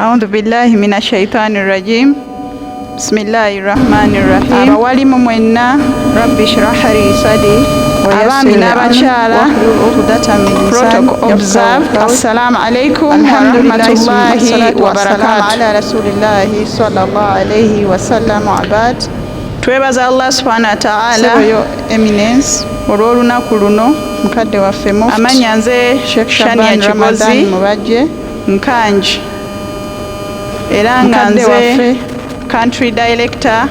Audhu billahi mina shaitani rajim. Bismillahi rahmani rahim. Abawalimu mwenna, rabbi shrah li sadri, abaami n'abakyala, protocol observed. Assalamu alaikum warahmatullahi wabarakatuh. Ala rasulillahi sallallahu alayhi wasallam abad. Twebaza Allah subhanahu wa ta'ala, Ssebo Your Eminence, olw'olunaku luno. Mukadde waffe Mufti Amanya nze Sheikh Shania Shaban Ramadan Kigozi Mubajje, Nkangi, era nga mukadde nze waffe, country director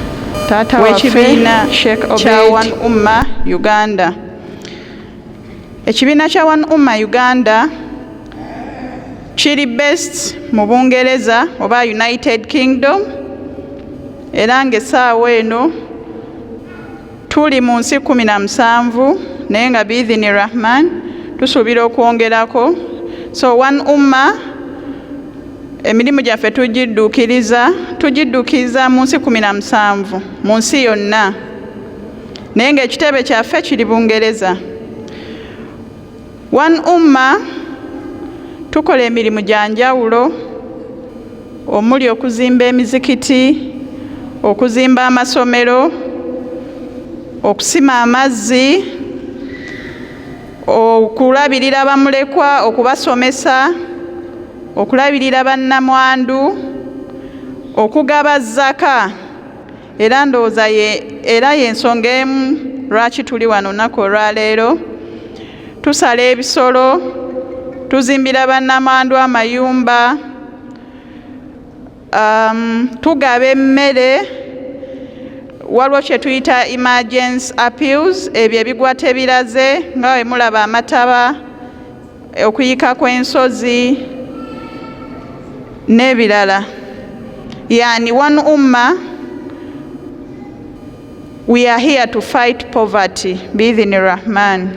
taata waffe w'ekibiina Sheikh kya Obeid One Umma Uganda. Ekibiina kya One Umma Uganda kiri based mu Bungereza oba United Kingdom, era ng'essaawa eno tuli mu nsi 17, naye nga biidhini Rahman tusuubira okwongerako. So One Umma emirimu gyaffe tugidduukiriza mu nsi 17 mu nsi yonna, naye ng'ekitebe kyaffe kiri Bungereza. One Umma tukola emirimu gya njawulo omuli okuzimba emizikiti, okuzimba amasomero, okusima amazzi, okulabirira bamulekwa, okubasomesa, okulabirira bannamwandu, okugaba zaka. Era ndowooza era y'ensonga emu lwaki tuli wano olunaku olwaleero. Tusala ebisolo, tuzimbira bannamwandu amayumba, tugaba emmere. Waliwo kye tuyita emergency appeals, ebyo ebigwa tebiraze, nga bwe mulaba amataba, okuyika kw'ensozi n'ebirala. Yani One Umma, we are here to fight poverty biidhini Rahman.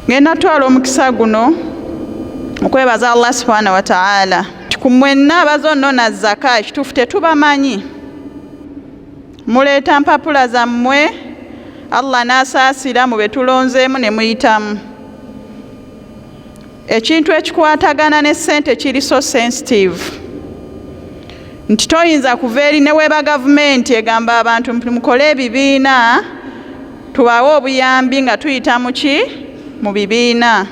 Ngenda twala omukisa guno okwebaza Allah subhanahu wa ta'ala ku mwenna abazonnona zaka. Ekituufu tetubamanyi, muleeta mpapula zammwe, Allah n'asaasira mu be tulonzeemu ne muyitamu. Ekintu ekikwatagana ne ssente kiri so sensitive nti toyinza kuva eri ne weeba gavumenti egamba abantu mukole ebibiina tubawe obuyambi nga tuyita muki mu bibiina.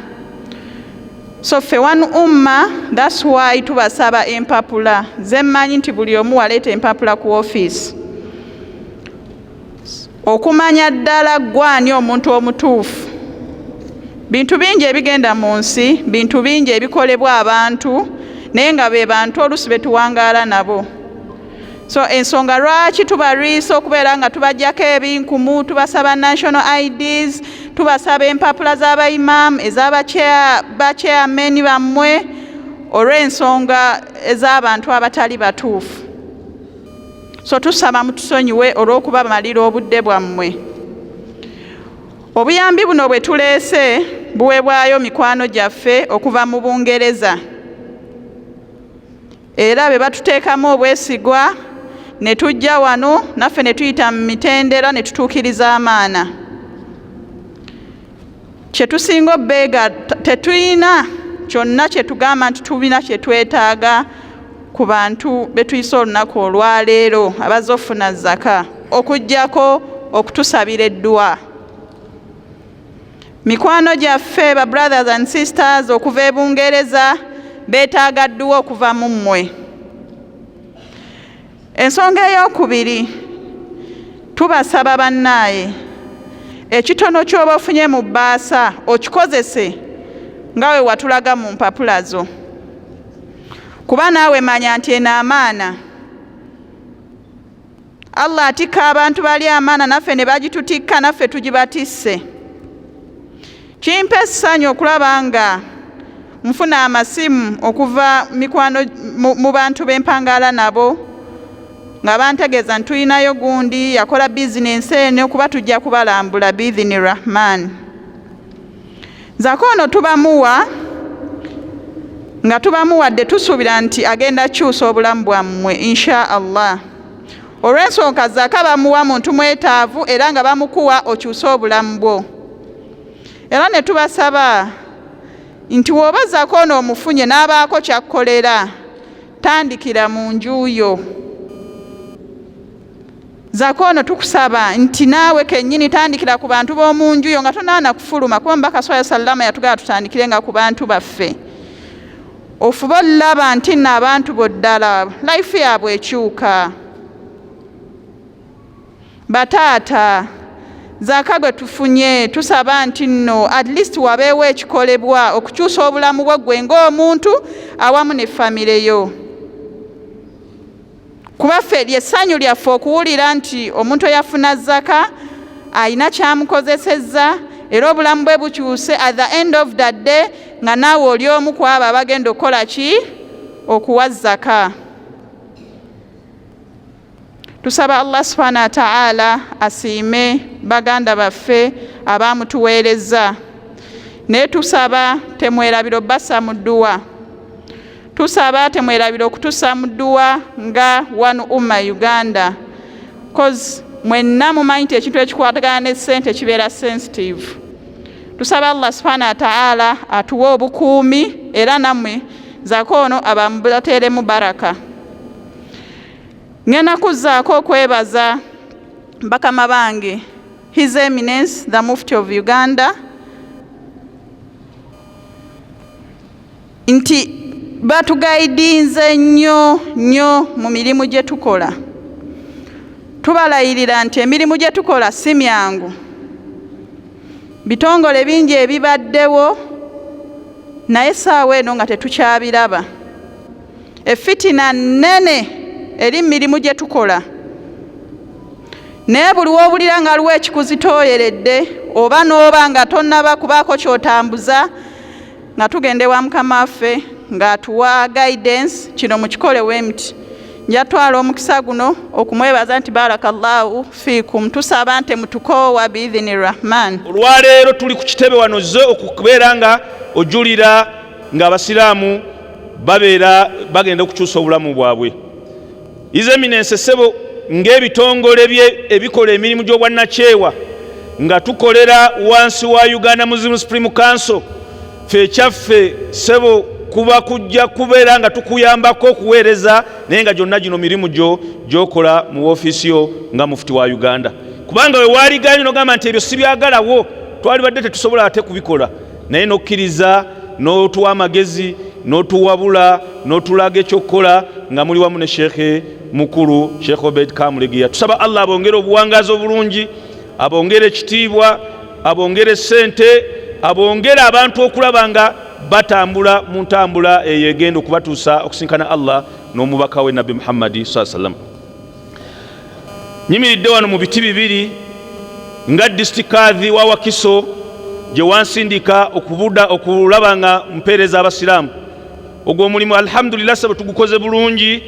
So ffe One Umma, that's why tubasaba empapula. Zemmanyi nti buli omu waleeta empapula ku ofiisi okumanya ddala gwani omuntu omutuufu. Bintu bingi ebigenda mu nsi, bintu bingi ebikolebwa abantu, naye nga be bantu oluusi betuwangaala nabo. So ensonga lwaki tubalwisa okubeera nga tubajjako ebinkumu, tubasaba national IDs, tubasaba empapula z'abaimaamu, ez'abachairmen bammwe, olw'ensonga ez'abantu abatali batuufu. So tusaba mutusonyiwe olw'okubamalira obudde bwammwe. Obuyambi buno bwe tuleese buweebwayo mikwano gyaffe okuva mu Bungereza, era be batuteekamu obwesigwa ne tujja wano naffe ne tuyita mu mitendera ne tutuukiriza amaana. Kye tusinga obbeega, tetulina kyonna kye tugamba nti tulina kye twetaaga ku bantu be tuyise olunaku olwaleero abazze ofuna zaka, okuggyako okutusabira edduwa. Mikwano gyaffe ba brothers and sisters okuva e Bungereza beetaaga dduwa okuva mu mmwe. Ensonga ey'okubiri, tubasaba bannaaye, ekitono ky'oba ofunye mu bbaasa okikozese nga we watulaga mu mpapula zo, kuba naawe manya nti eno amaana Allah atikka abantu bali amaana, naffe ne bagitutikka, naffe tugibatisse. Kimpa essanyu okulaba nga nfuna amasimu okuva mikwano mu bantu b'empangaala nabo nga bantegeeza nti tulinayo gundi yakola bizinensi eno, kuba tujja kubalambula biidhini Rahman. Zaka ono tubamuwa nga tubamuwadde tusuubira nti agenda kukyusa obulamu bwammwe insha Allah, olw'ensonga zaka bamuwa muntu mwetaavu era nga bamukuwa okyuse obulamu bwo. Era ne tubasaba Nti woba zaka ono omufunye n'abaako kyakkolera, tandikira mu nju yo. Zaka ono tukusaba nti naawe kennyini tandikira ku bantu b'omu nju yo nga tonaana kufuluma, kuba Omubaka swalla sallama yatugamba tutandikire nga ku bantu baffe. Ofube olaba nti nno abantu bo ddala life yaabwe ekyuka. Bataata, zaka gwe tufunye tusaba nti nno at least wabeewo ekikolebwa okukyusa obulamu bwo ggwe ng'omuntu awamu ne famire yo. Kuba ffe ly'essanyu lyaffe okuwulira nti omuntu eyafuna zaka alina kyamukozesezza era obulamu bwe bukyuse at the end of the day nga naawe oli omu ku abo abagenda okukola ki? Okuwa zaka. Tusaba Allah subhanahu wa ta'ala asiime baganda baffe abamutuweereza, naye tusaba temwerabira obbassa mu dduwa. Tusaba temwerabira okutussa mu dduwa nga One Ummah Uganda, cause mwenna mumanyi nti ekintu ekikwatagana ne ssente kibeera sensitive. Tusaba Allah subhanahu wa ta'ala atuwe obukuumi era nammwe zaka ono abamubateeremu baraka. Ngenda kuzzaako okwebaza bakama bange, His Eminence the Mufti of Uganda, nti batugaidinze nnyo nnyo mu mirimu gye tukola. Tubalayirira nti emirimu gye tukola si myangu. Bitongole bingi ebibaddewo naye essaawa eno nga tetukyabiraba. Efitina nnene eri mu mirimu gye tukola, naye buli w'owulira nga waliwo ekikuzitooyeredde oba n'oba nga tonnaba kubaako ky'otambuza, nga tugenda ewa Mukama waffe ng'atuwa guidance, kino mukikole we muti. Nja twala omukisa guno okumwebaza nti barakallahu fiikum. Tusaba nti mutukoowa biidhini Rahman. Olwaleero tuli ku kitebe wano zze okubeera nga ojulira ng'abasiraamu babeera bagenda okukyusa obulamu bwabwe. His Eminence ssebo, ng'ebitongole bye ebikola emirimu gy'obwannakyewa nga tukolera wansi wa Uganda Muslim Supreme Council, ffe ekyaffe ssebo kuba kujja kubeera nga tukuyambako okuweereza, naye nga gyonna gino mirimu gyo gy'okola mu woofiisi yo nga mufuti wa Uganda. Kubanga we waaliganye n'ogamba nti ebyo sibyagalawo, twalibadde tetusobola ate kubikola, naye n'okkiriza n'otuwa amagezi n'otuwabula n'otulaga ekyokukola nga muli wamu ne Sheikh Mukulu Sheikh Obed Kamulegeya. Tusaba Allah abongere obuwangaazi obulungi, abongere ekitiibwa, abongere ssente, abongere abantu okulaba nga batambula mu ntambula eyo egenda okubatuusa okusinkana Allah n'omubaka we Nabbi Muhammadi sallallahu alaihi wasallam. Nyimiridde wano mu biti bibiri nga district kadhi wa Wakiso gye wansindika okubuda okulaba nga mpeereza abasiraamu. Ogwo omulimu alhamdulillah sebo tugukoze bulungi,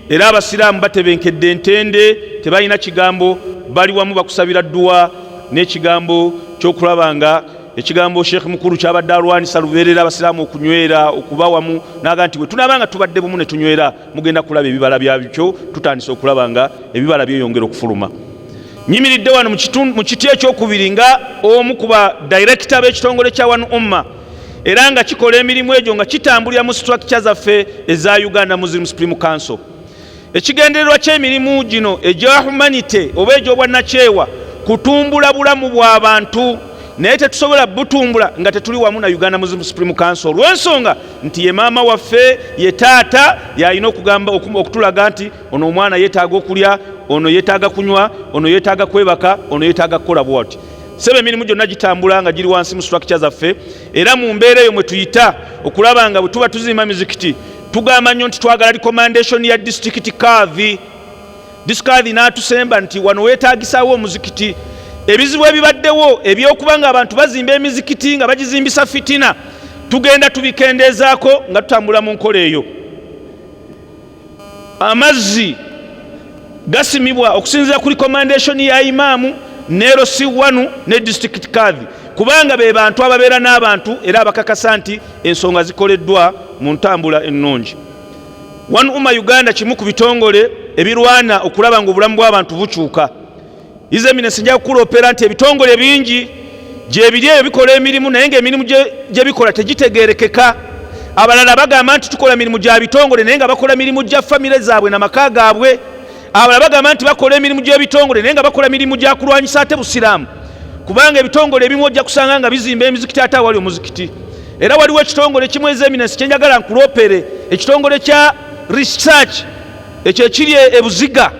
era abasiraamu batebenkedde entende, tebalina kigambo, bali wamu bakusabira dduwa n'ekigambo ky'okulaba nga ekigambo Sheikh Mukulu kyabadde alwanisa lubeerera abasiraamu okunywera okuba wamu, n'agamba nti bwe tunaaba nga tubadde bumu ne tunywera mugenda kulaba ebibala byabyo. Tutandise okulaba nga ebibala byeyongera okufuluma. Nyimiridde wano mu kiti ekyokubiri nga omu ku ba director b'ekitongole kya One Ummah, era nga kikola emirimu egyo nga kitambulira mu structure zaffe eza Uganda Muslim Supreme Council. Ekigendererwa ky'emirimu gino egya humanity oba egy'obwannakyewa kutumbula bulamu bw'abantu, naye tetusobola butumbula nga tetuli wamu na Uganda Muslim Supreme Council, olw'ensonga nti ye maama waffe, ye taata, y'alina okutulaga nti ono omwana yeetaaga okulya, ono yeetaaga kunywa, ono yeetaaga kwebaka, ono yeetaaga kukola bw'ati. Sebo emirimu gyonna gitambula nga giri wansi mu structure zaffe, era mu mbeera eyo mwe tuyita okulaba nga bwe tuba tuzimba mizikiti tugamba nnyo nti twagala recommendation ya district kadhi. District kadhi n'atusemba nti wano weetaagisaawo omuzikiti. Ebizibu ebibaddewo eby'okuba nga abantu bazimba emizikiti nga bagizimbisa fitina, tugenda tubikendeezaako nga tutambula mu nkola eyo. Amazzi gasimibwa okusinziira ku recommendation ya imaamu ne LC1 ne district kadhi, kubanga be bantu ababeera n'abantu era abakakasa nti ensonga zikoleddwa mu ntambula ennungi. One Ummah Uganda kimu ku bitongole ebirwana okulaba ng'obulamu bw'abantu bukyuka. His Eminence nja kukuloopera nti ebitongole bingi Gyebiri eyo bikola emirimu, naye ngaemirimu gye bikola tegitegerekeka. Abalala bagamba nti tukola mirimu gya bitongole, naye nga bakola mirimu gya famire zaabwe namaka gaabwe. Abalala bagamba nti bakola emirimu gy'ebitongole, naye nga bakola mirimu gya kulwanyisa ate busiraamu, kubanga ebitongole ebimu ojja kusanga nga bizimba emizikiti ate awali omuzikiti. Era waliwo ekitongole kimu ezeminensi kyenjagala nkulopere, ekitongole kya research ekyo ekiri ebuziga.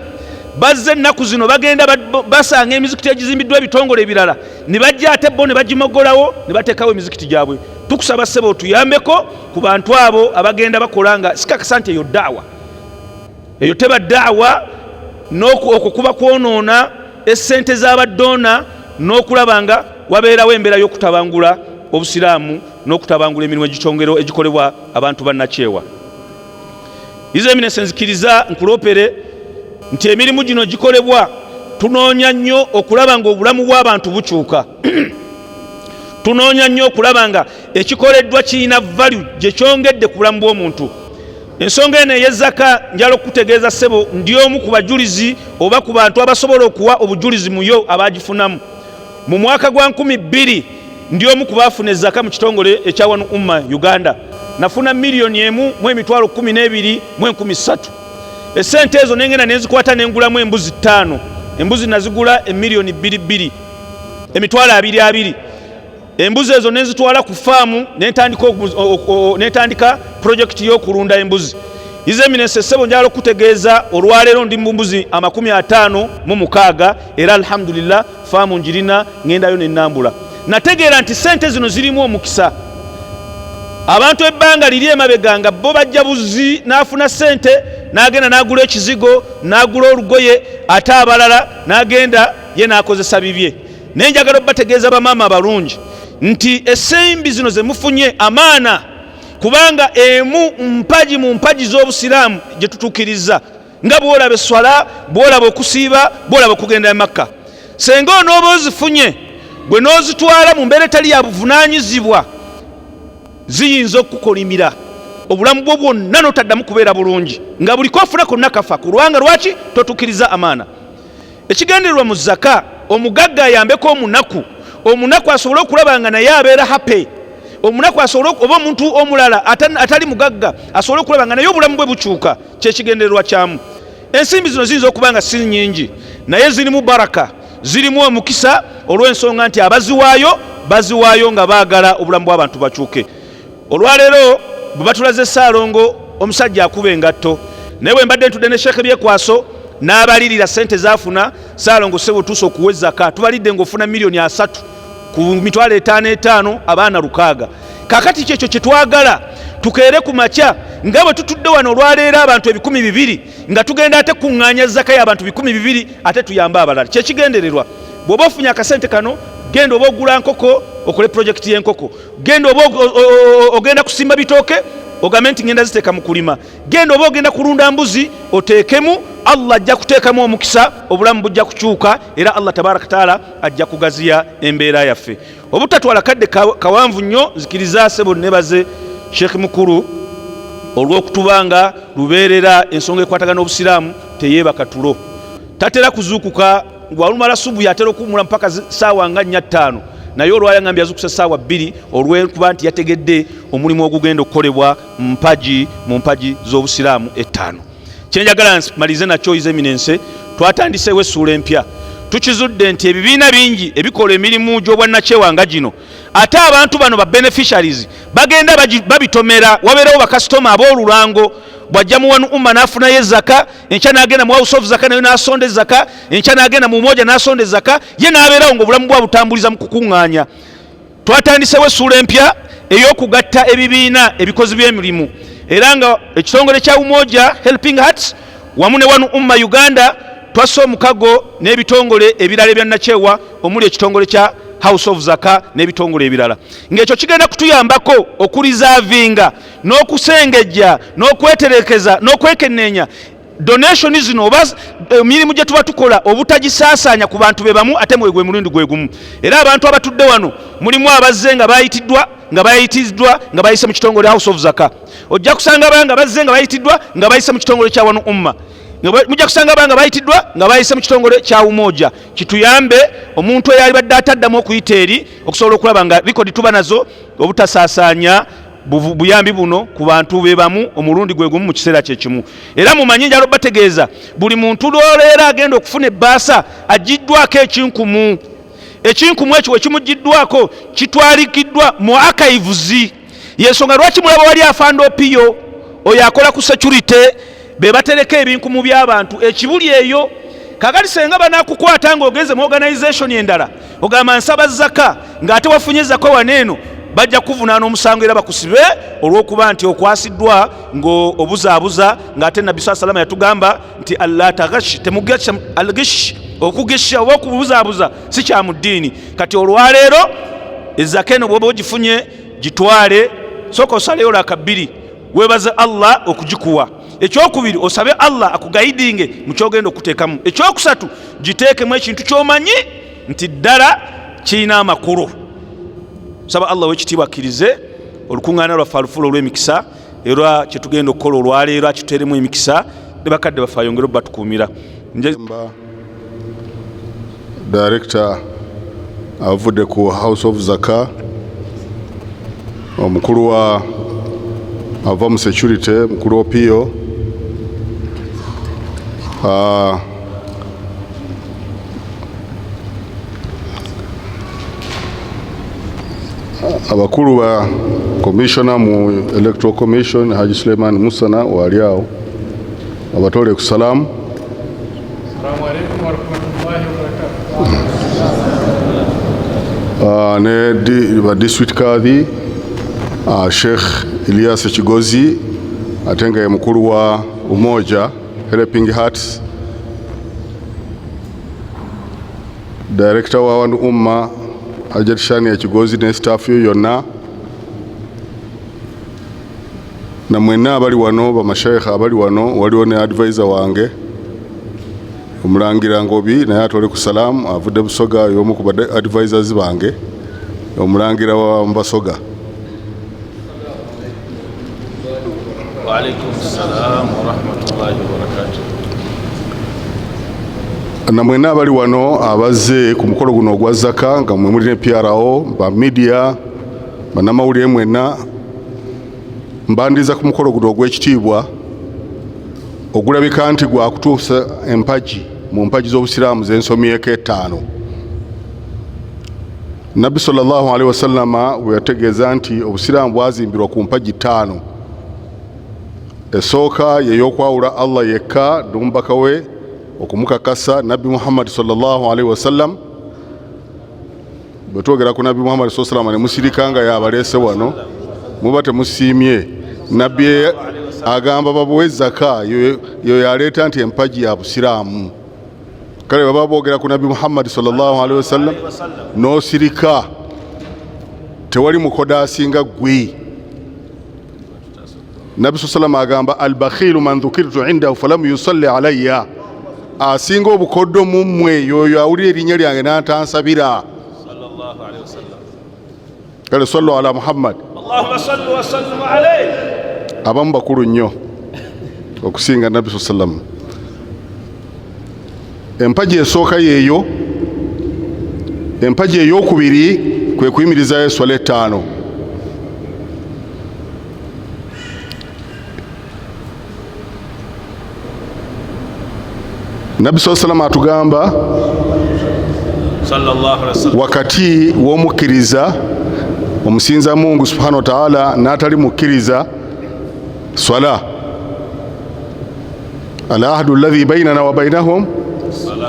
Bazze ennaku zino bagenda basanga emizikiti egizimbiddwa ebitongole ebirala, ne bajja ate bo ne bagimogolawo ne bateekawo emizikiti gyabwe. Tukusaba ssebo otuyambeko ku bantu abo abagenda bakola nga sikakasa nti eyo daawa, eyo teba daawa, okwo kuba kwonoona essente z'abaddoona n'okulaba nga wabeerawo embeera y'okutabangula obusiraamu n'okutabangula emirimu egikyongero egikolebwa abantu bannakyewa. His Eminence, nzikiriza nkulopere nti emirimu gino gikolebwa tunoonya nnyo okulaba nga obulamu bw'abantu bukyuka. Tunoonya nnyo okulaba nga ekikoleddwa kirina value gye kyongedde ku bulamu bw'omuntu. Ensonga eno ey'ezzaka, njala okukutegeeza ssebo, ndi omu ku bajulizi oba ku bantu abasobola okuwa obujulizi muyo abagifunamu. Mu mwaka gwa 2000 ndi omu ku baafuna ezzaka mu kitongole ekya One Umma Uganda. Nafuna 1,012,300. Esente ezo nengenda nenzikwata nengulamu embuzi 5. Embuzi nazigula emiliyoni bbiri bbiri, emitwalo abiri abiri. Embuzi ezo nenzitwala ku faamu, nentandika projekiti y'okulunda embuzi. His Eminence ssebo, njagala okutegeeza olwaleero ndi mu mbuzi 56, era alhamdulillah faamu njirina, ŋŋendayo nenambula. Nategeera nti sente zino zirimu omukisa. Abantu ebbanga liri emabega nga bo bajja buzi, n'afuna sente n'agenda n'agula ekizigo, n'agula olugoye, ate abalala n'agenda ye n'akozesa bibye. Naye njagala obategeeza bamaama abalungi nti esembi zino ze mufunye amaana, kubanga emu mpagi mu mpagi z'obusiraamu gye tutuukiriza, nga bw'olaba esswala, bw'olaba okusiiba, bw'olaba okugenda e Makka. Senga onooba ozifunye gwe n'ozitwala mu mbeera etali ya buvunaanyizibwa, ziyinza okukukolimira obulamu bwo bwonna n'otaddamu kubeera bulungi, nga buli kofuna konna kafa kulwanga lwaki totuukiriza amaana. Ekigendererwa mu zaka, omugagga ayambeko omunaku, omunaku asobole okulaba nga naye abeera happy, omunaku asobole oba omuntu omulala atali mugagga asobole okulaba nga naye obulamu bwe bukyuka. Kyekigendererwa kyamu. Ensimbi zino ziyinza okuba nga si nnyingi, naye zirimu baraka, zirimu omukisa, olw'ensonga nti abaziwaayo baziwaayo nga baagala obulamu bw'abantu bakyuke. Olwaleero bwe batulaze Ssaalongo omusajja akuba engatto, naye bwe mbadde ntudde ne Sheekh Byekwaso n'abalirira sente zaafuna, Ssaalongo ssebo otuuse okuwa ezzaka, tubalidde ng'ofuna 30 million ku 5,500 5, abaana 600. Kakati kyekyo kye twagala tukeere ku makya nga bwe tutudde wano olwaleero abantu 200,000, nga tugenda ate kuŋŋaanya zaka y'abantu 200,000, ate tuyambe abalala. Kyekigendererwa. Bw'oba ofunye akasente kano, genda oba ogula nkoko, okole projekiti y'enkoko. Genda oba ogenda kusimba bitooke, ogambe nti ngenda ziteeka mu kulima. Genda oba ogenda kulunda mbuzi, oteekemu. Allah ajja kuteekamu omukisa, obulamu bujja kukyuka, era Allah tabaraka taala ajja kugaziya embeera yaffe. Obutatwala kadde kawanvu nnyo, nzikiriza sebo nebaze Sheekh Mukulu olw'okutubanga lubeerera ensonga ekwatagana obusiraamu. Teyeebaka tulo, tatera kuzuukuka. Walumala subuhi atera okuwumula mpaka saawa nga 4, 5, naye olwayangambye yazukusa saawa 2 olwekuba nti yategedde omulimu ogugenda okukolebwa mpagi mu mpagi z'obusiraamu 5. Kyenjagala malize nakyo, His Eminence, twatandiseewo essuula empya. Tukizudde nti ebibiina bingi ebikola emirimu gy'obwannakyewa nga gino, ate abantu bano ba beneficiaries bagenda babitomera. Wabeerawo bakasitoma ab'olulango. Bw'ajja mu One Umma n'afunayo ezaka, enkya n'agenda mu House of Zaka nayo n'asonda ezaka, enkya n'agenda mu Umoja n'asonda ezaka, ye n'abeerawo ng'obulamu bwa butambuliza mu kukuŋŋaanya. Twatandisewo essuula empya ey'okugatta ebibiina ebikozi by'emirimu, era nga ekitongole kya Umoja Helping Hearts wamu ne One Umma Uganda twasse omukago n'ebitongole ebirala ebyannakyewa, omuli ekitongole kya House of Zaka n'ebitongole ebirala, ng'ekyo kigenda kutuyambako okureservinga n'okusengejja n'okweterekeza n'okwekenneenya donation zino oba emirimu gye tuba tukola, obutagisaasaanya ku bantu be bamu ate mwe gwe mulundi gwe gumu. Era abantu abatudde wano mulimu abazze nga bayitiddwa nga bayise mu kitongole House of Zaka. Ojja kusanga abanga bazze nga bayitiddwa nga bayise mu kitongole kya One Umma. Mujja kusanga abanga bayitiddwa nga bayise mu kitongole kya Umoja, kituyambe omuntu eyalibadde ataddamu okuyita eri okusobola okulaba nga rekodi tuba nazo, obutasaasaanya buyambi buno ku bantu be bamu omulundi gwe gumu mu kiseera kye kimu. Era mumanyi njala obategeeza, buli muntu lwoleero agenda okufuna ebbaasa agiddwako ekinkumu. Ekinkumu ekyo wekimuggiddwako kitwalikiddwa mu archives. Yensonga lwaki mulaba wali afande Opiyo oyo akola ku security, be batereka ebinkumu by'abantu ekibuli eyo. Kakati senga banakukwata ng'ogenze mu organization endala ogamba nsaba zaka ng'ate wafunye zaka wano eno, bajja kuvunaana omusango era bakusibe olw'okuba nti okwasiddwa ng'obuzaabuza, ng'ate Nabbi saa salama yatugamba nti alla taghash, temugasha alghish, okugesha oba okubuzaabuza si kya mu ddiini. Kati olwaleero ezaka eno bw'oba ogifunye gitwale, sooka osaleyo laka bbiri, weebaze Allah okugikuwa. Ekyokubiri osabe Allah akugayidinge mu kyogenda okuteekamu. Ekyokusatu giteekemu ekintu ky'omanyi nti ddala kirina amakulu. Saba Allah w'ekitiibwa akkirize olukuŋŋaana lwaffe alufuula olw'emikisa, era kyetugenda okukola olwaleero akituteeremu emikisa, ne bakadde baffe ayongere obatukuumira. Director avudde ku House of Zaka, omukulu wa ava mu security, mukulu Opiyo, abakulu ba commissioner mu Electoral Commission Haji Suleiman Musana wali awo, abatole ku salamu. Assalamu alaikum warahmatullahi wabarakatuh. Ne ba district kadhi, Sheikh Elias Kigozi ate nga ye mukulu wa Umoja Helping Hearts, director wa One Umma Hajat Shania Kigozi ne staff yo yonna, na mwenna abali wano, bamasheikh abali wano, waliwo ne advisor wange omulangira Ngobi, naye atole ku salamu, avudde Busoga, y'omu ku ba advisors bange, omulangira wa Mbasoga. Wa alaikum salam wa rahmatullahi wa barakatuh. Na mwenna abali wano abazze ku mukolo guno ogwa zaka, nga mwe muli ne PRO, ba media, bannamawulire mwenna, mbandiza ku mukolo guno ogw'ekitiibwa ogulabika nti gwakutuusa empagi mu mpagi z'obusiraamu z'ensomyeko etaano. Nabbi sallallahu alaihi wasallama bwe yategeeza nti obusiraamu bwazimbirwa ku mpagi ttaano. Esooka yeyokwawula Allah yekka n'omubaka we okumukakasa Nabbi Muhammad sallallahu alaihi wasallam. Bwe twogera ku Nabbi Muhammad sallallahu alaihi wasallam ne musirika nga yabaleese wano, muba temusiimye. Nabbi agamba babuwe zaka, yo yaleeta nti empagi ya busiraamu. Kale baba boogera ku Nabbi Muhammad sallallahu alaihi wasallam n'osirika, tewali mukoda asinga ggwe. Nabbi sallallahu alaihi wasallam agamba albakhilu man dhukirtu indahu falam yusalli alayya, asinga obukoddo mu mmwe yoyo awulira erinnya lyange n'antansabira. Kale sallu ala Muhammad. Allahumma salli wa sallim alayhi. Abamu bakulu nnyo okusinga Nabbi sallallahu alaihi wasallam. Empagi esooka yeeyo. Empagi ey'okubiri kwe kuyimirizayo eswala ettaano. Nabbi sallallahu alaihi wasallam atugamba sallallahu alaihi wasallam wakati w'omukkiriza omusinza Mungu subhanahu wa ta'ala n'atali mukkiriza, swala alahdu alladhi bainana wa bainahum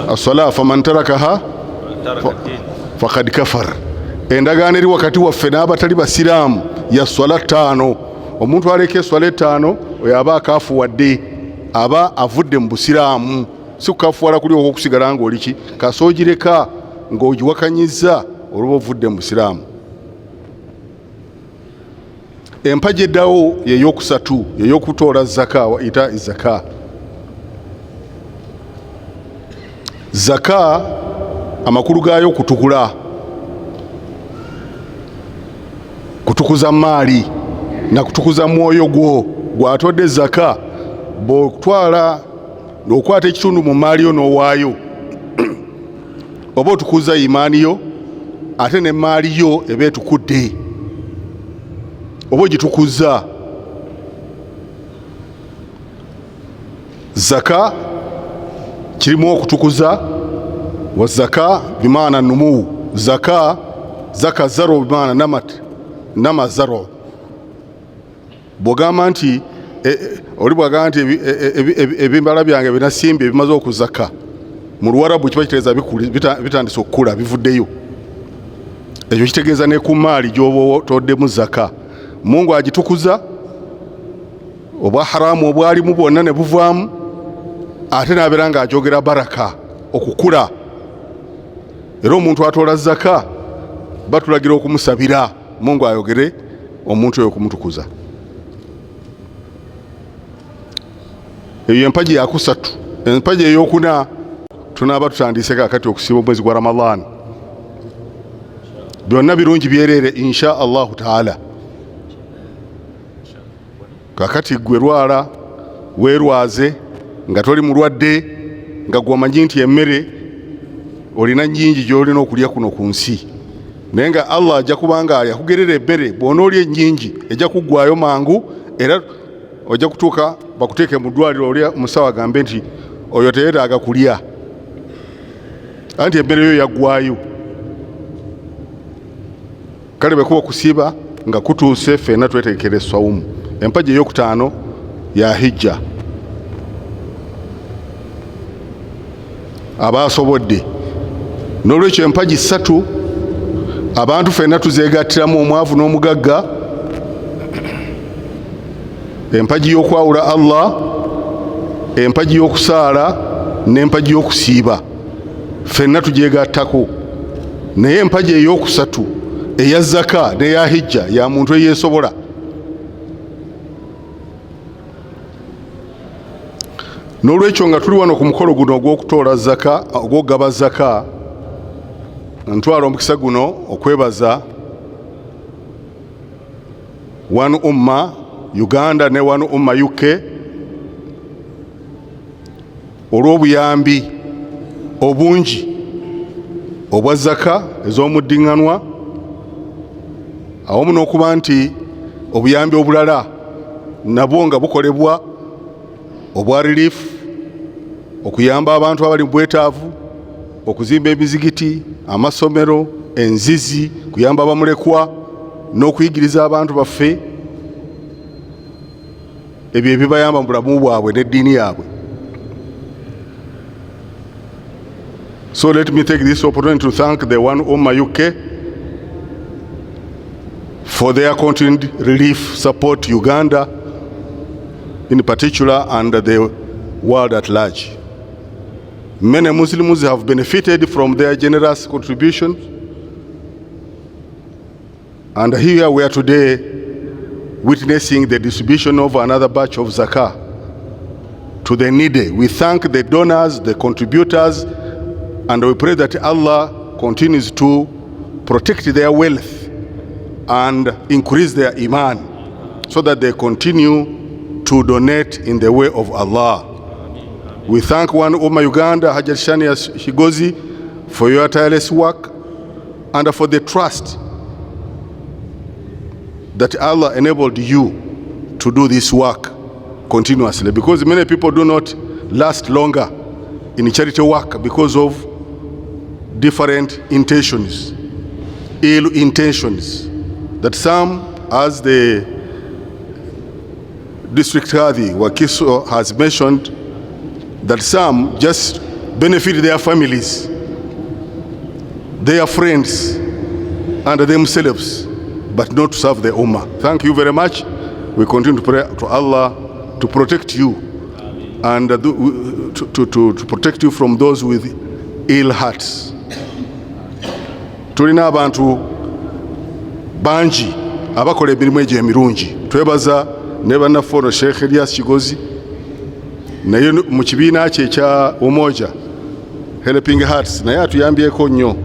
as-sala faman tarakaha faqad kafar. Endagaano eri wakati waffe n'abatali basiraamu ya swala ttaano. Omuntu aleka eswala ettaano oyo aba akafuwadde, aba avudde mu busiraamu. Si kukafuwala kuli okwokusigala ng'oliki, kasoogireka ng'ogiwakanyizza olwoba ovudde mu busiraamu. Empagi eddawo yeyokusatu, yeyokutoola zaka wa ita zaka. Zaka amakulu gaayo kutukula, kutukuza maali na kutukuza mwoyo gwo. Gwatodde zaka, bw'otwala Okwata ekitundu mu maali yo n'owaayo, oba otukuza imaani yo, ate ne maali yo eba etukudde, oba ogitukuza. Zaka kirimu okutukuza, wa zaka bimaana numuwu, zaka zaka zaro bimaana namat nama zaro. Bwogamba nti oli bwagamba nti ebibala byange binasimbye bimaze okuzaka, mu Luwarabu kiba kitegeeza bitandise okukula, bivuddeyo. Ekyo kitegeeza ne ku maali gy'oba otoddemu zaka, Mungu agitukuza, obwa haramu obwalimu bwonna ne buvaamu, ate n'abeera ng'agyogera baraka, okukula. Era omuntu atoola zaka batulagira okumusabira Mungu ayogere omuntu oyo okumutukuza. Eyo empagi yakusatu. Empagi eyokuna, tunaaba tutandise kakati okusiiba omwezi gwa Ramadan. Byonna birungi byereere insha Allahu taala. Kakati gwe lwala weerwaze nga toli mulwadde, nga gwe omanyi nti emmere olina nnyingi gy'olina okulya kuno ku nsi, naye nga Allah ajja kubanga yakugerera emmere, bw'onoolya ennyingi ejja kuggwayo mangu, era ojja kutuuka bakuteeke mu ddwaliro, oli musawo agambe nti oyo teyeetaaga kulya, anti emmere yo yaggwayo. Kale bwe kuba okusiiba nga kutuuse, ffenna twetegekera eswawumu. Empagi eyokutaano ya hijja, abasobodde. N'olwekyo empagi ssatu abantu ffenna tuzeegattiramu, omwavu n'omugagga: empagi y'okwawula Allah, empagi y'okusaala n'empagi y'okusiiba, ffenna tugyegattako. Naye empagi ey'okusatu eya zaka n'eya hijja ya muntu eyeesobola. N'olwekyo nga tuli wano ku mukolo guno ogw'okutoola zaka, ogw'okugaba zaka, ntwala omukisa guno okwebaza One Umma Uganda ne One Umma UK olw'obuyambi obungi obwa zaka ez'omuddiŋŋanwa, awamu n'okuba nti obuyambi obulala nabwo nga bukolebwa, obwa relief, okuyamba abantu abali mu bwetaavu, okuzimba emizigiti, amasomero, enzizi, kuyamba abamulekwa n'okuyigiriza abantu baffe ebyo ebibayamba mu bulamu bwabwe n'eddiini yaabwe. So let me take this opportunity to thank the One Ummah UK for their continued relief support, Uganda in particular and the world at large. Many Muslims have benefited from their generous contribution, and here we are today witnessing the distribution of another batch of zakah to the needy. We thank the donors, the contributors, and we pray that Allah continues to protect their wealth and increase their iman so that they continue to donate in the way of Allah. We thank One Ummah Uganda, Hajat Shania Shigozi, for your tireless work and for the trust that Allah enabled you to do this work continuously, because many people do not last longer in charity work because of different intentions, ill intentions, that some, as the district Qadi Wakiso has mentioned, that some just benefit their families, their friends, and themselves, but not to serve the Ummah. Thank you very much. We continue to pray to Allah to protect you and to protect you from those with ill hearts. Tulina abantu bangi abakola emirimu egyo emirungi. Twebaza ne bannaffe ono Sheikh Elias Kigozi, naye mu kibiina kye ekya Umoja Helping Hearts, naye atuyambyeko nnyo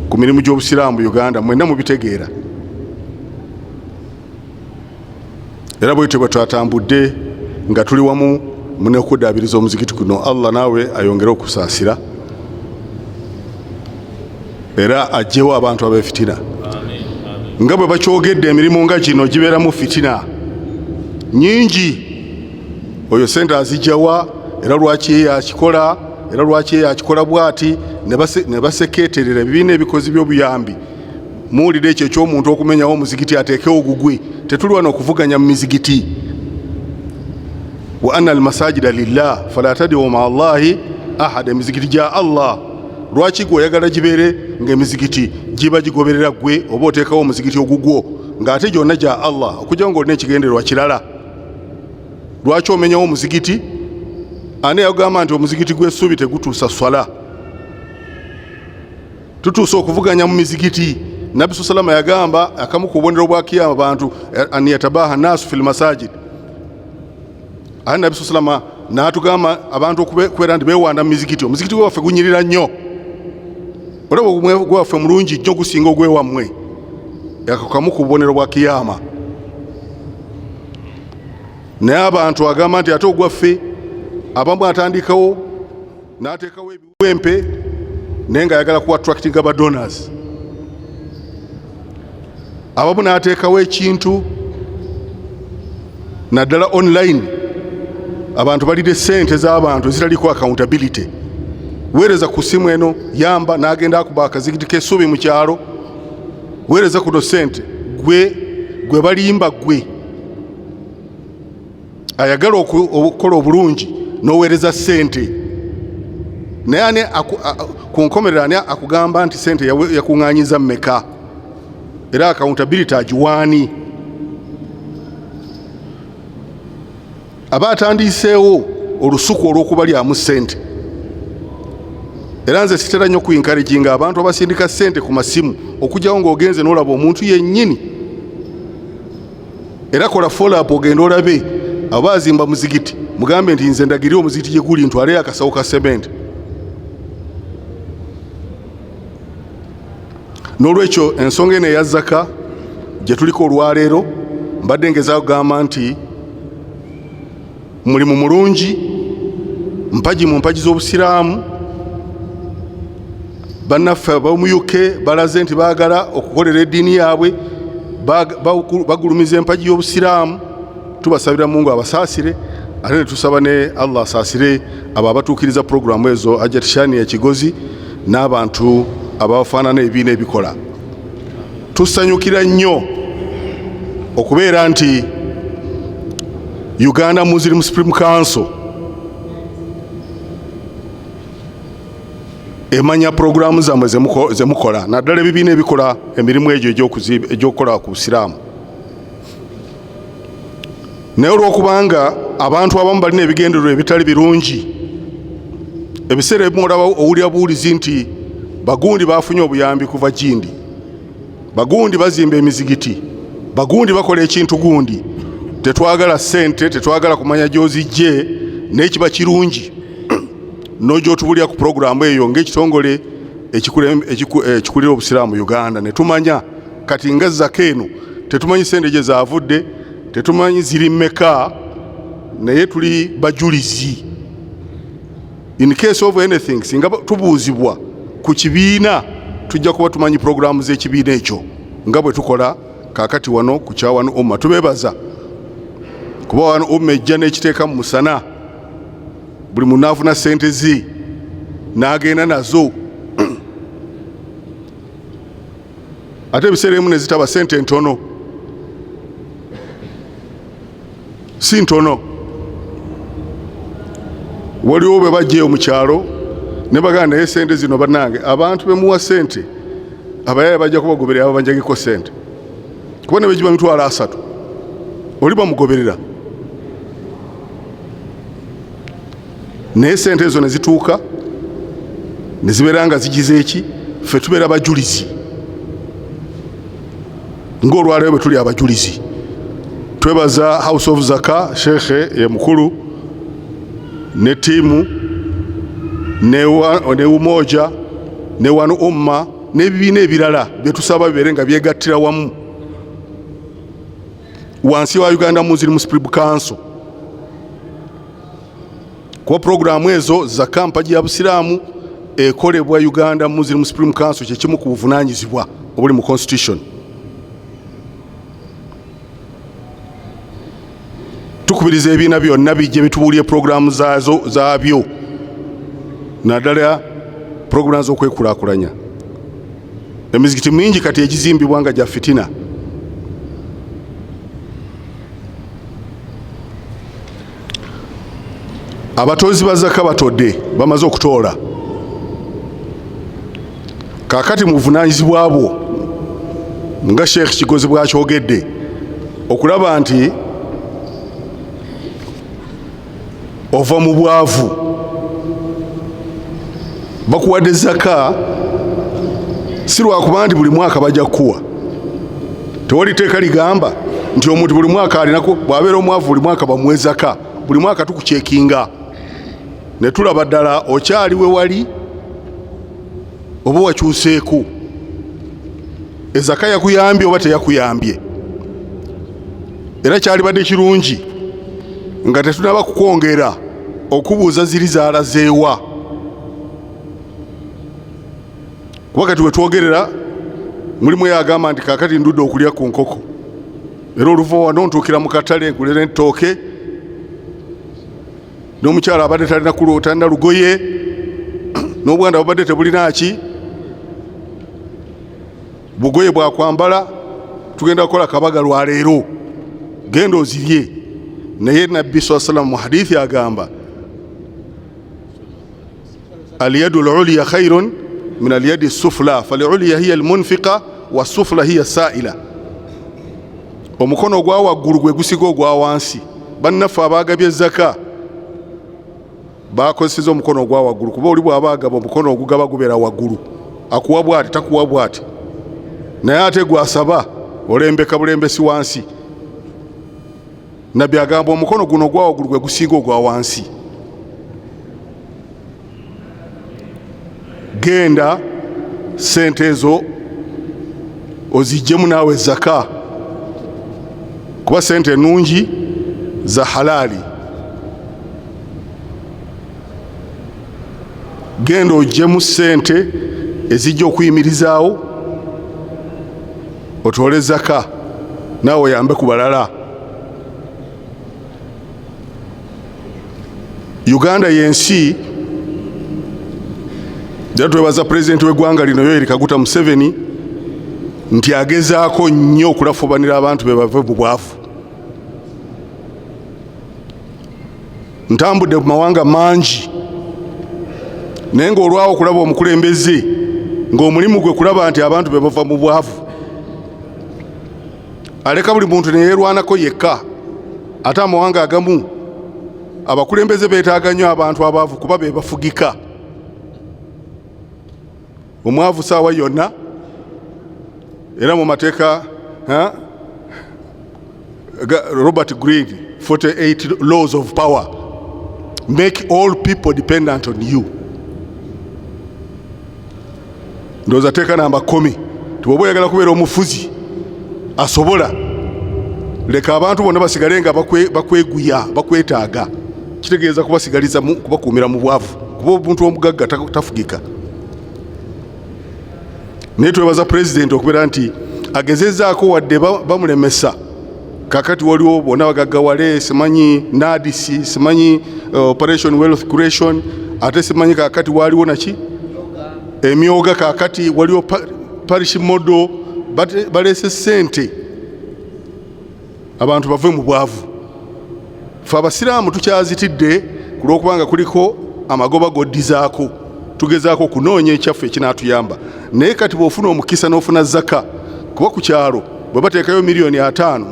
ku mirimu gy'obusiraamu Uganda, mwenna mubitegeera. Era bwetyo bwe twatambudde nga tuli wamu. Munekuddaabiriza omuzikiti guno, Allah naawe ayongere okusaasira era aggyewo abantu ab'efitina. Nga bwe bakyogedde, emirimu nga gino gibeeramu fitina nyingi. Oyo sente azijjawa? Era lwaki ye yakikola? Era lwaki ye yakikola bwati? Ne basekeeterera ebibiina ebikozi by'obuyambi. Muwulira ekyo ekyomuntu okumenyawo omuzikiti ateekewo gugwe. Tetuli wano okuvuganya mu mizikiti. Wa anna almasajida lillah fala tadiu maa llahi ahada. Emizikiti gya Allah. Lwaki gwe oyagala gibeere ng'emizikiti giba gigoberera gwe, oba oteekawo omuzikiti ogugwo ng'ate gyonna gya Allah, okujjawo ng'olina ekigendererwa kirala? Lwaki omenyawo omuzikiti? Ani yagamba nti omuzikiti gw'essuubi tegutuusa swala? Tutuuse okuvuganya mu mizikiti. Nabbi salama yagamba akamu ku bubonero bwa kiyama bantu an yatabaha nasu fil masajid. Ate Nabbi salama n'atugamba abantu okubeera nti bewanda mu mizikiti. Omuzikiti gwewaffe gunyirira nnyo, olaba gwewaffe mulungi nnyo gusinga ogwewammwe. Ako kamu ku bubonero bwa kiyama. Naye abantu agamba nti ate ogwaffe, abamu atandikawo n'ateekawo ebiwempe naye ng'ayagala ku attractinga ba donors. Abamu n'ateekawo ekintu naddala online, abantu balidde sente z'abantu ezitaliko accountability. Weereza ku simu eno, yamba, n'agenda akuba akazikiti k'essuubi mu kyalo, weereza kuno sente. Gwe gwe balimba, gwe ayagala okukola obulungi n'oweereza sente, naye ani ku nkomerero ani akugamba nti sente yakuŋŋaanyiza mmeka? Era accountability agiwaani? Aba atandiiseewo olusuku olw'okubalyamu ssente. Era nze sitera nnyo kuencouraginga abantu abasindika ssente ku masimu, okugyawo ng'ogenze n'olaba omuntu yennyini. Era kola follow up, ogende olabe aba azimba muzigiti, mugambe nti nze ndagirire omuzigiti gye guli ntwaleyo akasawo ka sementi. N'olwekyo ensonga eno eya zaka gye tuliko olwaleero, mbadde ngezaako kugamba nti mulimu mulungi, mpagi mu mpagi z'obusiraamu. Bannaffe ab'omu UK balaze nti baagala okukolera eddiini yaabwe, bagulumiza empagi y'obusiraamu. Tubasabira Mungu abasaasire, ate ne tusaba ne Allah asaasire abo abatuukiriza puroguramu ezo, Hajat Shani ya Kigozi n'abantu abafaanana ebibiina ebikola. Tusanyukira nnyo okubeera nti Uganda Muslim Supreme Council emanya puroguramu zammwe zemukola, naddala ebibiina ebikola emirimu egyo egy'okukola ku busiraamu. Naye olw'okubanga abantu abamu balina ebigendererwa ebitali birungi, ebiseera ebimu olaba owulira buwulizi nti bagundi bafunye obuyambi kuva gindi, bagundi bazimba emizigiti, bagundi bakola ekintu gundi. Tetwagala ssente, tetwagala kumanya gy'ozijje, naye kiba kirungi n'ogyotubulira ku puroguramu eyo ng'ekitongole ekikulira obusiraamu Uganda, ne tumanya. Kati nga zaka eno tetumanyi sente gye zaavudde, tetumanyi ziri mmeka, naye tuli bajulizi. In case of anything, singa tubuuzibwa ku kibiina, tujja kuba tumanyi puroguramu z'ekibiina ekyo, nga bwe tukola kaakati wano ku kya One Umma. Tubeebaza kuba One Umma ejja n'ekiteeka mu musana, buli muntu afuna sente ze n'agenda nazo, ate ebiseera ebimu ne zitaba sente ntono, si ntono. Waliwo bwe bajjaeyo mu kyalo ne bagamba, naye sente zino bannange, abantu bemuwa sente abayaya bajja kubagoberera, babanjagiko sente, kuba ne begiba 300,000 oli bamugoberera. Naye sente ezo ne zituuka ne zibeera nga zigize eki, ffe tubeera bajulizi, ng'olwaleero bwe tuli abajulizi. Twebaza House of Zaka, shekhe ye mukulu ne ttiimu ne Umoja ne One Umma n'ebibiina ebirala byetusaba bibeere nga byegattira wamu wansi wa Uganda Muslim Supreme Council. Kuba puroguramu ezo zaka mpagi ya Busiraamu ekolebwa Uganda Muslim Supreme Council, kyekimu ku buvunaanyizibwa obuli mu constitution. Tukubiriza ebibiina byonna bijje bitubuulire puroguramu zaazo zaabyo, naddala puroguramu z'okwekulaakulanya. Emizikiti mingi kati egizimbibwa nga gya fitina. Abatozi ba zaka batodde, bamaze okutoola. Kaakati mu buvunaanyizibwa bwo nga Sheikh Kigozi bw'akyogedde, okulaba nti ova mu bwavu. Bakuwadde zaka si lwakuba nti buli mwaka bajja kukuwa. Tewali tteeka ligamba nti omuntu buli mwaka alinako, bw'abeera omwavu buli mwaka bamuwe zaka. Buli mwaka tukucekinga ne tulaba ddala okyali we wali oba wakyuseeko, ezaka yakuyambye oba teyakuyambye. Era kyalibadde kirungi nga tetunaba kukwongera okubuuza ziri zaalazeewa, kuba kati wetwogerera mulimu yagamba nti kaakati ndudde okulya ku nkoko, era oluva wano ntuukira mu katale nkulera ettooke, n'omukyala abadde talina talina lugoye, n'obwana bubadde tebulina ki bugoye bwakwambala, tugenda kukola kabaga lwaleero, genda ozirye. Naye Nabbi saa salam mu hadithi agamba, alyadu lulya khairun min alyadi sufla falulya hiya almunfiqa wasufla hiya saila. Omukono ogwa waggulu gwe gusiga ogwa wansi. Bannaffe abagabye zaka bakozeseza omukono ogwa waggulu, kuba oli bw'aba agaba omukono ogugaba gubeera waggulu, akuwa bwati, takuwa bwati. Naye ate gwasaba olembeka bulembesi wansi. Nabbi agamba omukono guno ogwa waggulu gwe gusinga ogwa wansi. Genda sente ezo ozijjemu naawe zaka, kuba sente ennungi za halaali. Genda ojjemu sente ezijja okuyimirizaawo, otoole zaka naawe oyambe ku balala. Uganda yensi era twebaza pulezidenti w'eggwanga lino Yoweri Kaguta Museveni nti agezaako nnyo okulafubanira abantu be bave mu bwavu. Ntambudde mu mawanga mangi, naye ng'olwawo okulaba omukulembeze ng'omulimu gwe kulaba nti abantu be bava mu bwavu, aleka buli muntu neyeerwanako yekka. Ate amawanga agamu abakulembeze beetaaga nnyo abantu abaavu, kuba be bafugika. Omwavu saawa yonna, era mu mateeka Robert Greene, 48 Laws of Power, make all people dependent on you. Ndowooza teeka namba 10. Tibwoba oyagala kubeera omufuzi asobola, leka abantu bonna basigale nga bakweguya, bakwetaaga. Kitegeeza kubasigaliza, kubakuumira mu bwavu, kuba omuntu omugagga tafugika. Naye twebaza pulezidenti okubeera nti agezezaako wadde bamulemesa. Kakati waliwo bonna bagaggawale, simanyi NAADS, simanyi Operation Wealth Creation, ate simanyi kakati waliwo naki emyoga, kakati waliwo parish model, baleese sente abantu bave mu bwavu. Fe abasiraamu tukyazitidde ku lwokubanga kuliko amagoba goddizaako, tugezaako okunoonya ekyaffe ekinaatuyamba. Naye kati bw'ofuna omukisa n'ofuna zaka, kuba ku kyalo bwe bateekayo 5 miliyoni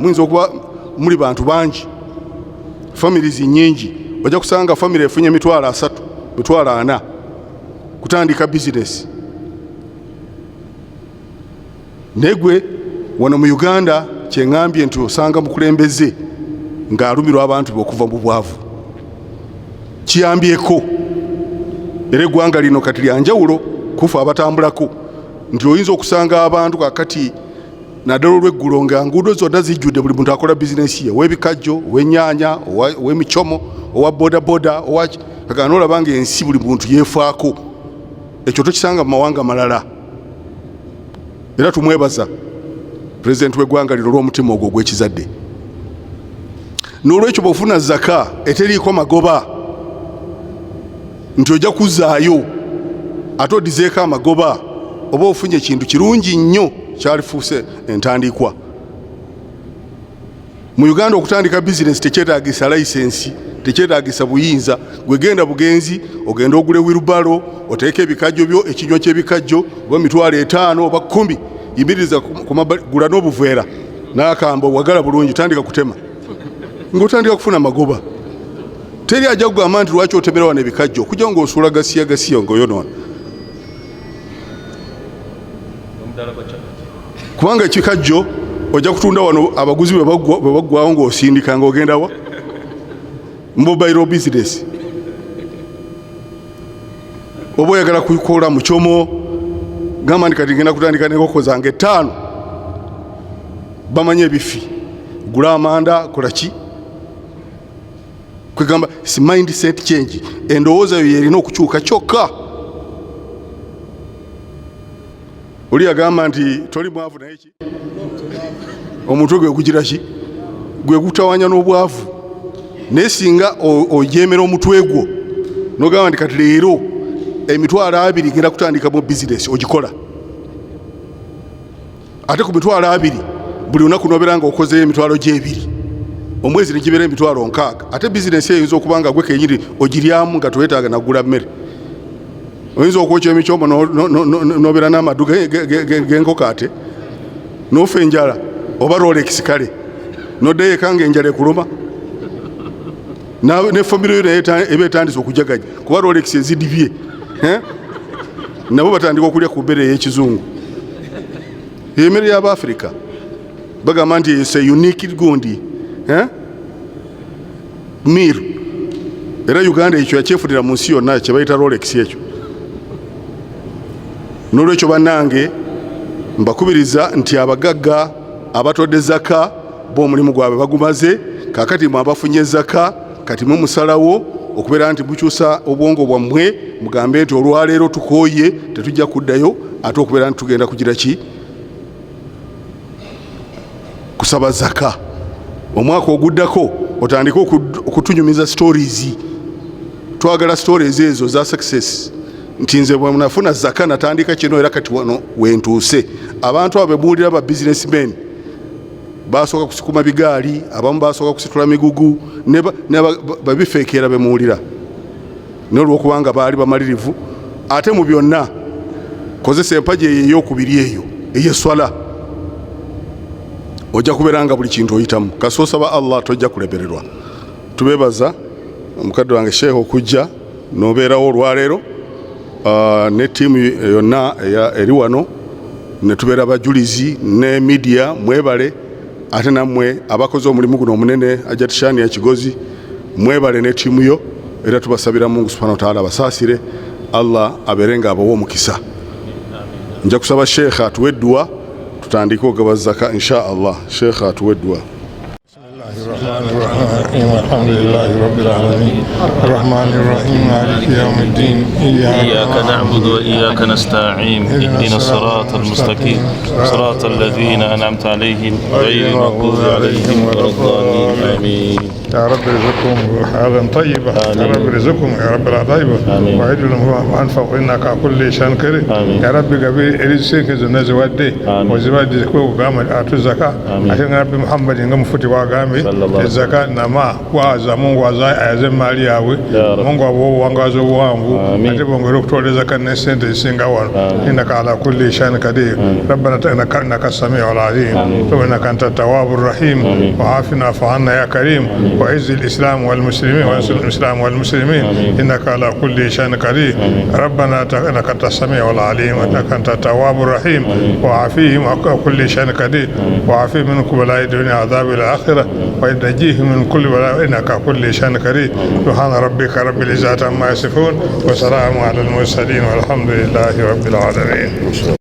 muyinza okuba muli bantu bangi, families nyingi, ojja kusanga famire efunye 30,000, 40,000 kutandika bizinesi. Naye gwe wano mu Uganda, kyeŋŋambye nti osanga mukulembeze ng'alumirwa abantu be okuva mu bwavu. Kiyambyeko era eggwanga lino kati lyanjawulo kufa abatambulako, nti oyinza okusanga abantu kakati naddala olweggulo nga nguudo zonna zijjudde, buli muntu akola bizinesi ye, ow'ebikajjo, ow'ennyaanya, ow'emicomo, owa bodaboda, owa Agamba nolaba nga ensi buli muntu yeefaako, ekyo tokisanga mu mawanga malala. Era tumwebaza pulezidenti w'eggwanga lino olw'omutima ogwo ogw'ekizadde. N'olwekyo bw'ofuna zaka eteriiko magoba nti ojja kuzzaayo ate odizeeko amagoba, oba ofunye ekintu kirungi nnyo kyalifuuse entandikwa. Mu Uganda okutandika bizinesi tekyetaagisa layisensi, tekyetaagisa buyinza. Gwe genda bugenzi ogende ogule wirubalo, oteeke ebikajjo byo, ekinywa ky'ebikajjo oba 50,000 oba 10,000, yimiriza ku mabbali, gula n'obuveera n'akamba wagala bulungi, tandika kutema ng'otandika kufuna magoba. Teri ajja kugamba nti lwaki otemera wano ebikajjo, okujja ng'osuula gasiya gasiya ng'oyonoona. Kubanga ekikajjo ojja kutunda wano abaguzi bwe baggwawo ng'osindika ng'ogenda wa mobile business, oba oyagala kukola mukyomo, gamba nti kati ngenda kutandika n'enkoko zange 5, bamanyi ebifi, gula amanda, kola ki. Kwegamba si mindset change, endowooza yo yerina okukyuka kyokka. Oli yagamba nti toli mwavu naye ki omutwe gwe gugira ki gwe gutawanya n'obwavu, naye singa ojemera omutwe gwo n'ogamba nti kati leero 20,000 ngenda kutandika mu bizinesi, ogikola. Ate ku 20,000 buli lunaku n'obeera nga okozeyo 20,000, omwezi ne gibeera 60,000. Ate bizinesi eyo eyinza okuba nga gwe kenyini ogiryamu nga tewetaaga nagula mmere. Oyinza okwokya emicombo n'obeera n'amaddu g'enkoko ate n'ofa enjala, oba Rolex kale n'oddayo eka ng'enjala ekuluma, ne famire yo naye eba etandise okujaganya kuba Rolex ezidibye, nabo batandika okulya ku mmere ey'ekizungu. Emmere y'Abafirika bagamba nti it's a unique gundi meal, era Uganda ekyo yakyefunira mu nsi yonna kye bayita Rolex ekyo. N'olwekyo bannange mbakubiriza nti abagagga abatodde zaka bo omulimu gwabwe bagumaze, kaakati mwe abafunye zaka kati mwe musalawo okubeera nti mukyusa obwongo bwammwe, mugambe nti olwaleero tukooye tetujja kuddayo, ate okubeera nti tugenda kugira ki kusaba zaka. Omwaka oguddako otandike okutunyumiza stories. Twagala stories ezo za success, nti nze bwe nafuna zaka natandika kino era kati wano wentuuse. Abantu abo bemuwulira ba businessmen basooka kusukuma bigaali, abamu basooka kusitula migugu, ne babifeekeera bemuwulira, naye olw'okubanga baali bamalirivu. Ate mu byonna kozesa empagi eyo ey'okubiri eyo ey'esswala, ojja kubeera nga buli kintu oyitamu. Kasita osaba Allah tojja kulemererwa. Tubeebaza mukadde wange Sheikh okujja n'obeerawo olwaleero, ne ttiimu yonna eri wano, ne tubeera bajulizi ne media, mwebale. Ate nammwe abakoze omulimu guno omunene, Hajjat Shania Kigozi, mwebale ne ttiimu yo, era tubasabira Mungu subhanahu wa ta'ala abasaasire, Allah abeere nga abawa omukisa. Nja kusaba Sheikh atuwe edduwa tutandike okugaba zaka insha Allah. Sheikh atuwe edduwa. الحمد لله رب العالمين الرحمن الرحيم مالك يوم الدين إياك نعبد وإياك نستعين اهدنا الصراط المستقيم صراط الذين أنعمت عليهم غير المغضوب عليهم ولا الضالين آمين. يا رب ارزقهم حلالا طيبا، يا رب ارزقهم يا رب طيبا، وعد لهم وانفق انك على كل شيء قدير. يا رب gabi eriseke zonna ziwadde oziwadde kugamba atu zaka, ate nga Nabbi Muhammad nga mufuti wagambye ezaka nama kwaza Mungu ayaze emaali yaabwe, Mungu abawe obuwangaazi obuwanvu, ate bongere okutwala ezaka ne sente ezisinga wano. Innaka ala kulli shay'in qadir. Rabbana innaka samiu alim innaka anta tawwabu rahim wa afina fa'anna ya karim wa izz al-islam wal muslimin wa ansur al-islam wal muslimin innaka ala kulli shay'in qadir. Rabbana innaka anta samiu alim innaka anta tawwabu rahim wa afihim wa kulli shay'in qadir wa afihim min kulli bala'i dunya adhab al-akhirah wa najihim min kulli bala'i innaka kulli shay'in qadir. Subhana rabbika rabbil izzati amma yasifun wa salamun ala al-mursalin walhamdulillahi rabbil alamin.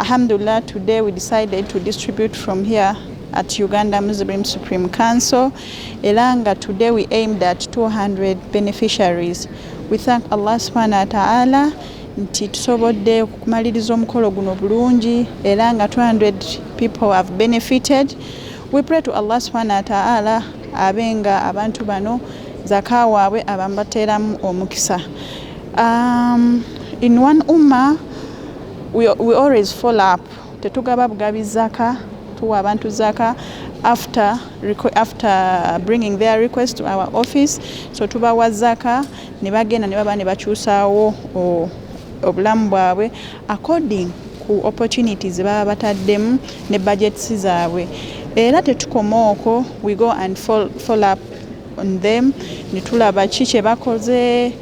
Alhamdulillah, today we decided to distribute from here at Uganda Muslim Supreme Council. Era nga today we aimed at 200 beneficiaries. We thank Allah subhanahu wa ta'ala nti tusobodde okumaliriza omukolo guno bulungi, era nga 200 people have benefited. We pray to Allah subhanahu wa ta'ala abe nga abantu bano zaka waabwe abamubateeramu omukisa. In One Ummah we always follow up. Tetugaba bugabi zaka, tuwa abantu zaka after bringing their request to our office. So tubawa zaka ne bagenda ne baba ne bakyusaawo obulamu bwabwe according ku opportunities baba bataddemu ne budgets zaabwe. Era tetukoma okwo, we go and follow up on them ne tulaba ki kye bakoze,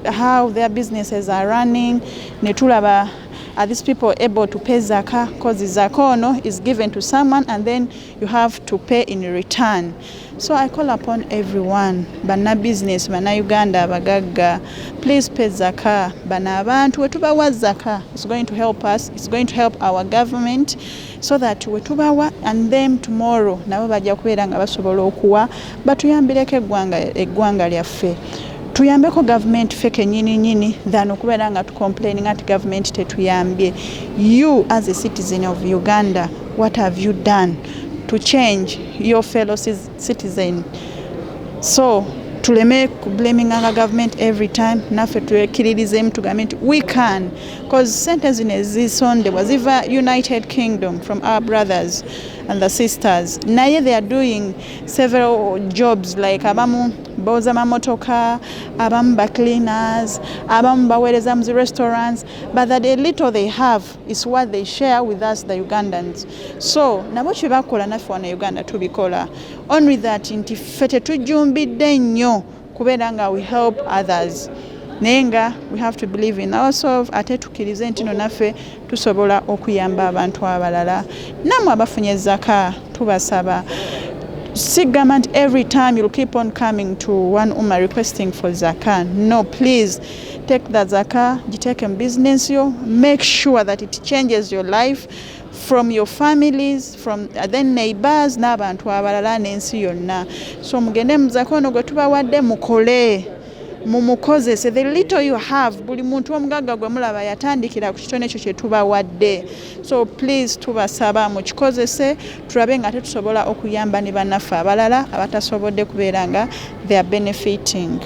how their businesses are running, ne tulaba are these people able to pay zaka, because zaka ono is given to someone and then you have to pay in return. So I call upon everyone, banna business, banna Uganda abagagga, please pay zaka. Bano abantu wetubawa zaka, it's going to help us, it's going to help our government, so that wetubawa and them tomorrow nabo bajja kubeera nga basobola okuwa batuyambireko eggwanga lyaffe, tuyambeko gavumenti ffe kenyini nyini than okubeera nga tucomplaining nti gavumenti tetuyambye. You as a citizen of Uganda, what have you done to change your fellow citizen? So tuleme kublaminganga government every time. Naffe twekkiririzemu tugambe nti we can, cause sente zino ezisondebwa ziva United Kingdom from our brothers and the sisters, naye they are doing several jobs like abamu booza mamotoka, abamu ba cleaners, abamu baweereza mu zi restaurants, but that the little they have is what they share with us, the Ugandans. So nabo kye bakola naffe wano Uganda tubikola, only that nti ffe tetujjumbidde nnyo kubeera nga we help others, naye nga we have to believe in ourselves, ate tukkirize nti no naffe tusobola okuyamba abantu abalala. Nammwe abafunye zaka, tubasaba, sigamba nti every time you'll keep on coming to One Ummah requesting for zaka. No, please take the zaka, giteeke mu business yo, make sure that it changes your life, from your families, from then neighbors n'abantu abalala n'ensi yonna. So mugende mu zaka ono gwe tubawadde, mukole, mumukozese the little you have. Buli muntu omugagga gwe mulaba yatandikira ku kitone ekyo kye tubawadde. So please, tubasaba mukikozese, tulabe nga tetusobola okuyamba ne bannaffe abalala abatasobodde kubeera nga they are benefiting.